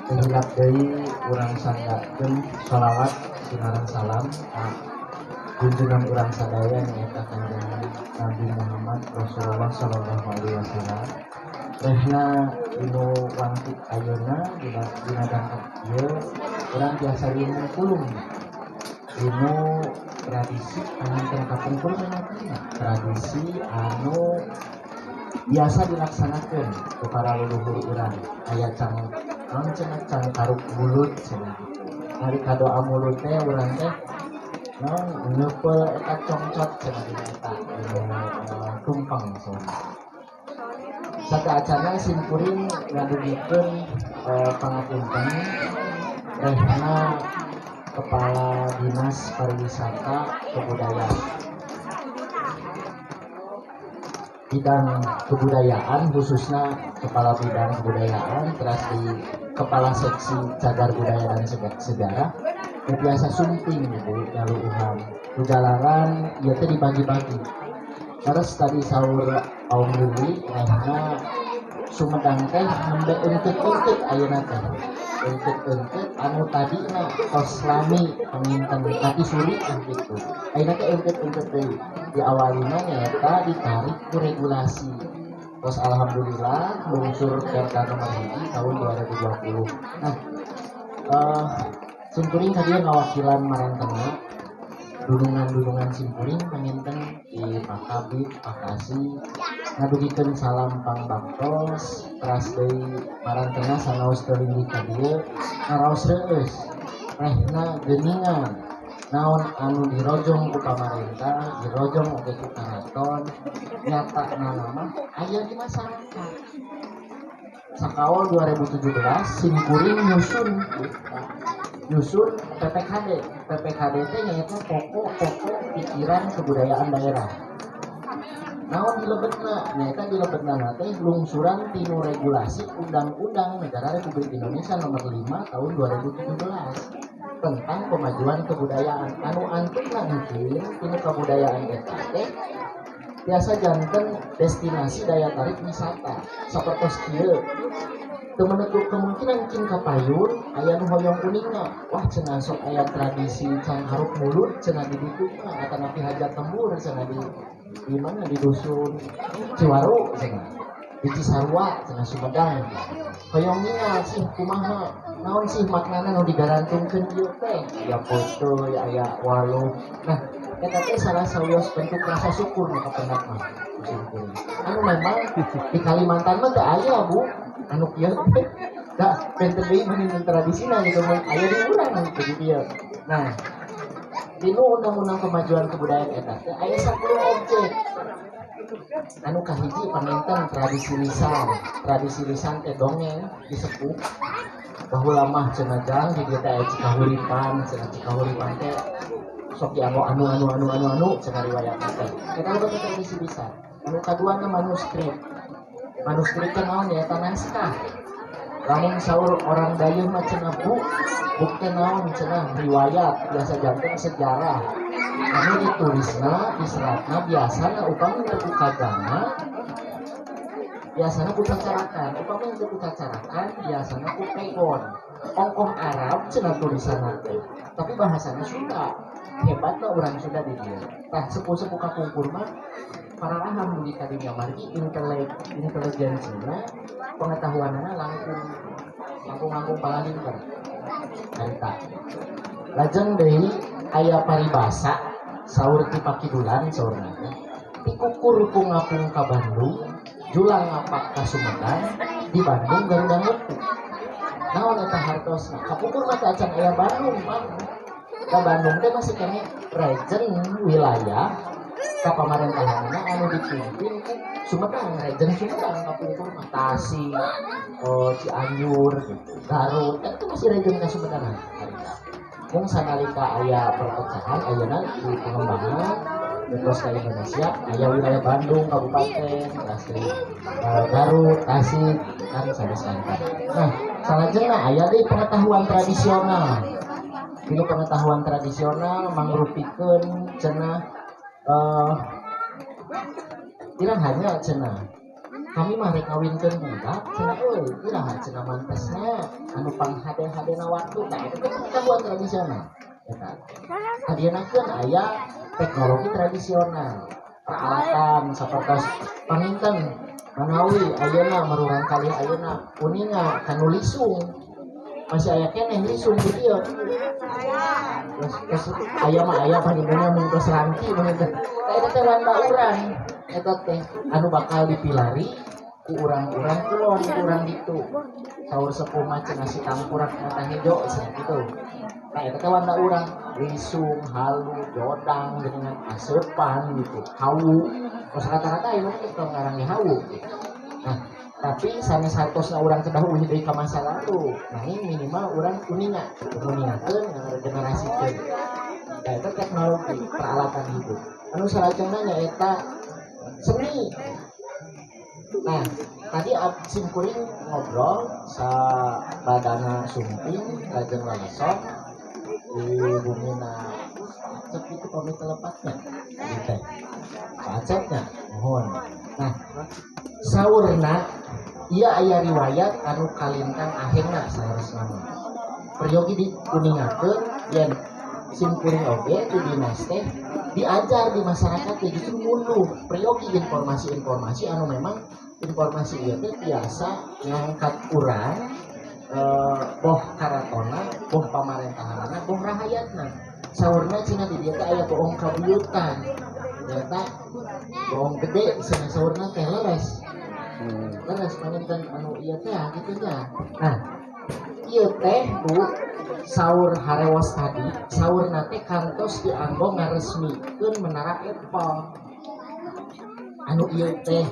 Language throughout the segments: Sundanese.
Teu hilap deui urang sanggakeun sholawat sinareng salam ka junjungan urang sadaya, nyaeta Kanjeng Nabi Muhammad Rasulullah sallallahu alaihi wasallam. Rehna dinu wangti ayeuna dina dangkap ieu urang tiasa kulum dinu tradisi panginten kapungkur, tradisi anu biasa dilaksanakan ku para leluhur urang, aya cang naon cenah, cangkaruk mulut cenah. Nalika doa mulut teh urang teh naon, neupeul eta congcot cenah dina eta dina tumpeng cenah. Sateuacanna simkuring ngadugikeun pangapunten, rehna Kepala Dinas Pariwisata Kebudayaan, bidang kebudayaan, khususnya Kepala Bidang Kebudayaan, terus di Kepala Seksi Cagar Budaya dan Sejarah biasa sumping gitu nyaluuhan perjalanan ieu teh dibagi-bagi. Terus tadi saur Aum Lili, rehna Sumedang teh nembe eungkeut-eungkeut, ayeuna teh eungkeut-eungkeut anu tadina tos lami panginten tapi suri lah gitu, ayeuna teh eungkeut-eungkeut deui. Diawalina nyaeta ditarik ku regulasi. Terus alhamdulillah lungsur Perda nomor 1 tahun 2020. Nah, simkuring tadi ngawakilan marantena dunungan-dunungan simkuring panginten di Pak Kabid, Pak Kasi, ngadugikeun salam pangbaktos. Teras deui marantena sanaos teu linggih ka dieu ngaraos reueus, rehna geuningan naon anu dirojong ku pamarentah, dirojong oge ku karaton, nyata mah aya di masyarakat. Sakaol 2017 simkuring nyusun nyusun PPKD. PPKD teh nyaeta pokok-pokok pikiran kebudayaan daerah. Naon dilebetna? Nyaeta dilebetna teh lungsuran tinu regulasi Undang-Undang Negara Republik Indonesia Nomor 5 Tahun 2017 tentang kemajuan kebudayaan, anu antukna mungkin tinu kebudayaan eta teh biasa janten destinasi daya tarik wisata. Sapertos kieu, teu menutup kemungkinan kin kapayun aya nu hoyong uninga, wah cenah sok aya tradisi cangkaruk mulut cenah di ditu mah, atanapi hajat lembur cenah di mana, di dusun Ciwaru cenah, di Cisarua cenah, Sumedang, hoyong ningal sih kumaha, naon sih maknana nu digarantungkeun ieu teh, aya foto aya waluh. Nah, eta teh salah sawios bentuk rasa syukur nu kapendak mah simkuring, anu memang di Kalimantan mah teu aya, Bu, anu kieu teh. Da benten deui mah tradisina gitu, mun aya di urang gitu di dieu. Nah, dinu Undang-Undang Kemajuan Kebudayaan eta teh aya 10 objek, anu kahiji panginten tradisi lisan. Tradisi lisan teh dongeng di sepuh baheula mah cenah, jang di dieu teh aya Cikahuripan cenah. Cikahuripan teh sok dianggo anu anu anu anu anu cenah riwayat teh. Eta udah tradisi lisan. Anu kadua na manuskrip. Manuskrip teh naon ya? Eta naskah. Lamun saur orang dayeuh mah cenah, bu bukti naon cenah, riwayat biasa janten sejarah anu ditulisna, diseratna, biasana upami teu ku kagama biasana ku cacarakan, upami teu ku cacarakan biasana ku pegon. Ongkoh Arab cenah tulisanna teh, tapi bahasana Sunda. Hebatna orang Sunda di dieu. Tah, sepuh-sepuh kapungkur mah pararahan dugi ka dinya, margi intelek intelijensinya, pengetahuanana langkung langkung langkung palalinter harita. Lajeng deui aya paribasa saur ti pakidulan, saurna teh tikukur ku ngapung ka Bandung, julang ngapak ka Sumedang, di Bandung Garuda Ngupu. Naon eta hartosna? Kapungkur mah teu acan aya Bandung mah. Ka Bandung teh masih kene region wilayah kapamarentahanna anu dipimpin ku Sumedang, region Sumedang kapungkur mah. Tasik, oh, Cianjur gitu, Garut kan itu masih region ka Sumedang harita. Mung sanalika aya perpecahan, ayeuna di pengembangan terus ke Indonesia aya wilayah Bandung kabupaten, terus di Garut, Tasik kan sanes kanten. Nah, salajengna aya deui pengetahuan tradisional. Dinu pengetahuan tradisional mangrupikeun cenah iraha nya cenah Kami mah rek ngawinkeun budak cenah euy, iraha cenah mantesna anu panghade-hadena waktu. Nah, itu kan pengetahuan tradisional. Eta. Hadienakeun aya teknologi tradisional, peralatan sapertos panginten manawi ayeuna marurang kali ayeuna uninga kanu lisung, masih aya keneh lisung di dieu? Terus, terus aya mah aya pangintennya mun tos rangki panginten. Nah, eta teh wanda urang eta teh anu bakal dipilari ku urang-urang kulon, ku urang ditu. Saur sepuh mah cenah si tangkurak mata hejo cenah gitu. Nah, eta teh wanda urang, lisung, halu, jodang dengan aseupan gitu, hawu. Terus rata-rata ayeuna mah kita ngarang ge hawu gitu. Nah, tapi sanes hartosna urang kedah uih deui ka masa lalu. Nanging minimal urang uninga, nguningakeun, ngaregenerasikeun. Nah, itu teknologi peralatan hidup. Anu salajengna nyaeta seni. Nah, tadi sim kuring ngobrol sa badana sumping lajeng laleson di bumina Acep itu pamit telepatnya di teh Pak Acepnya mohon. Nah, saurna iya aya riwayat anu kalintang akhirna saharusna mah peryogi diuningakeun yen sim kuring oge di dinas teh diajar di masyarakat teh justru munduh peryogi informasi-informasi anu memang informasi ieu teh biasa ngangkat urang, boh karatona, boh pamarentahanana, boh rahayatna. Saurna cenah di dieu teh aya bohong kabuyutan, ternyata bohong gede cenah saurna teh leres. Leres panginten anu ieu teh gitu nya. Nah, ieu teh Bu, saur harewos tadi saurna teh kantos dianggo ngaresmikeun Menara Eiffel anu ieu teh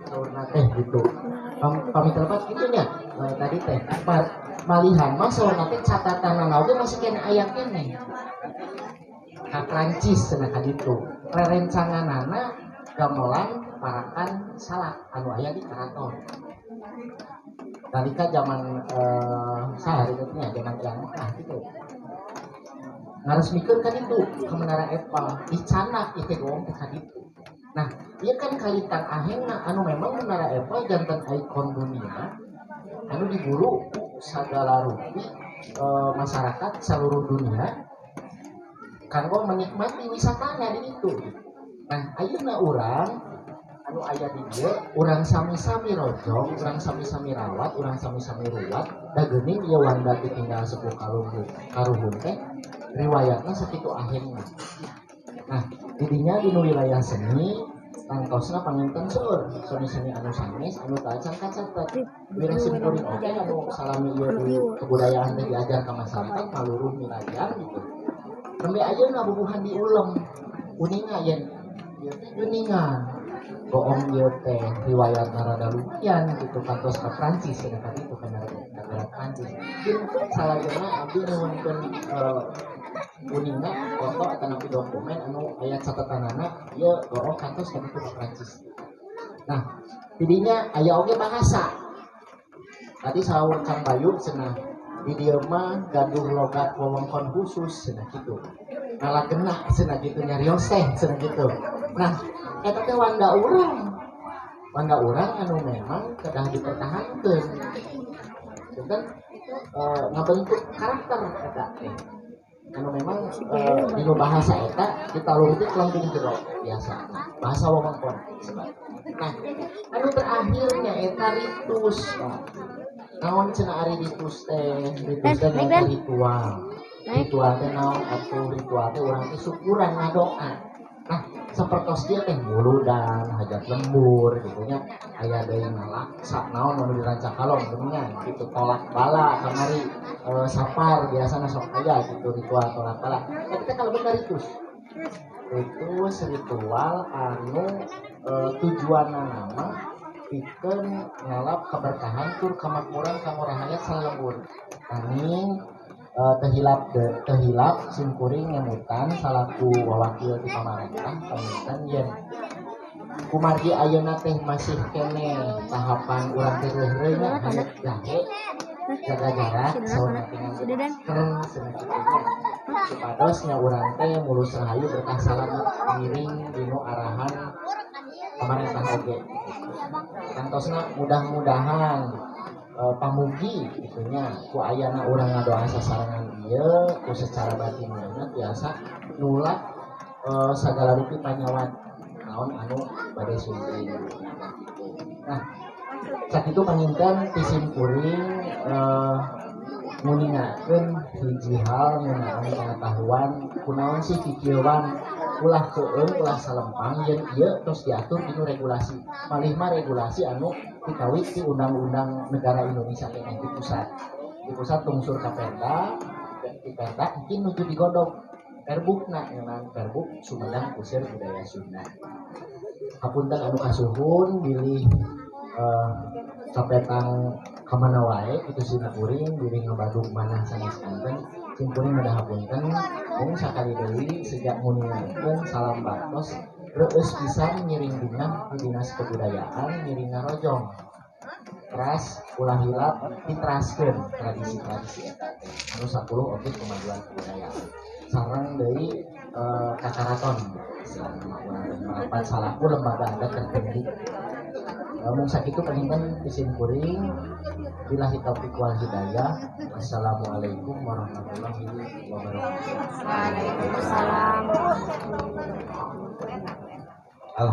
saurna teh gitu. Pamit lepat gitu nya. Nah, tadi teh malihan mah saurna teh catatan oge masih kena aya keneh ka Prancis cenah ka ditu rerencanganana gamelan parakan salak anu aya di karaton nalika zaman sahari teh nya zaman yang Mekah gitu ngaresmikeun ka ditu ke Menara Eiffel dicanak ieu teh goong teh ka ditu. Nah, ieu kan kalintang ahengna anu memang Menara Eiffel janten ikon dunia anu diburu ku sagala rupi masyarakat seluruh dunia kanggo menikmati wisatanya di ditu. Nah, ayeuna urang anu aya di dieu urang sami-sami rojong, urang sami-sami rawat, urang sami-sami ruwat, da geuning ieu wanda ditinggal sepuh kaluhur karuhun teh riwayatna sakitu akhirna. Nah, didinya di nu wilayah seni tangtosna panginten seueur seni-seni anu sanes anu tacan kacatet. Wira simkuring oge anu salami ieu di kebudayaan teh diajar ka masyarakat maluruh milarian gitu. Nembe ayeuna bubuhan diulem uninga yen ieu teh geuningan goong ieu teh riwayat rada lumayan gitu kantos ka Prancis cenah ka ditu kana negara Prancis. Jeung salajengna abdi nyuhunkeun uninga foto atanapi dokumen anu aya catatanana ieu goong kantos ka ditu ka Prancis. Nah, tidinya aya oge bahasa. Tadi saur Kang Bayu cenah di dieu mah gaduh logat wewengkon khusus cenah kitu. Ngalagena cenah gitu, nyarios teh cenah gitu. Nah, eta teh wanda urang. Wanda urang anu memang kedah dipertahankeun. Janten ngabentuk karakter eta teh. Anu memang dinu bahasa eta ditalungtik lengkung jero biasa. Bahasa wewengkon. Nah, anu terakhirnya eta ritus. Nah, naon cenah ari ritus teh? Ritus teh Naik, nyaeta Dan. ritual. Naik. Ritual teh naon atuh? Ritual teh urang teh syukuran ngadoa. Nah, sapertos dia teh muludan, hajat lembur gitu nya. Aya deui ngalaksa naon anu di Rancakalong geuningan gitu, tolak bala kamari, sapar biasana sok aya gitu ritual tolak bala. Eta teh kalebet ritus. Ritus ritual anu tujuanna mah pikeun ngalap keberkahan tur kamakmuran kanggo rahayat salembur. Nanging teu hilap teu hilap simkuring ngemutan salaku wawakil di pamarentah panginten yen kumargi ayeuna teh masih keneh tahapan urang teh reureuy nya, hayat jahe, jaga jarak, sauna tinggal Sudah, Dan. masker cenah kitu nya, supados nya urang teh mulus rahayu berkah salamet ngiring dinu arahan pamarentah oge. Tangtosna mudah-mudahan pamugi kitu nya ku ayana urang ngadoa sasarengan ieu ku secara batinna tiasa nulak sagala rupi panyawat naon anu bade sumping. Nah, sakitu panginten ti simkuring nguningakeun hiji hal ngeunaan pengetahuan kunaon sih kikieuan ulah keueung ulah salempang yen ieu tos diatur dinu regulasi, malih mah regulasi anu dikawit ti Undang-Undang Negara Indonesia keneh di pusat, di pusat tungsur ka Perda, di Perda mungkin nuju digodog Perbukna ngeunaan Perbuk Sumedang Kusir Budaya Sunda. Hapunten anu kasuhun bilih kapetang kamana wae kitu simkuring, bilih ngabadug manah sanes kanten, simkuring meda hapunten. Mung sakali deui sejak nguningakeun salam baktos reueus pisan ngiring bingah di Dinas Kebudayaan ngiring ngarojong teras ulah hilap diteraskeun tradisi-tradisi eta teh anu 10 objek kemajuan kebudayaan sareng deui ka karaton istilahna mah urang teh marapan salaku lembaga adat tertinggi. Mung sakitu panginten ti simkuring, billahi taufik wal hidayah, wassalamualaikum warahmatullahi wabarakatuh. Waalaikumsalam. Alhamdulillah.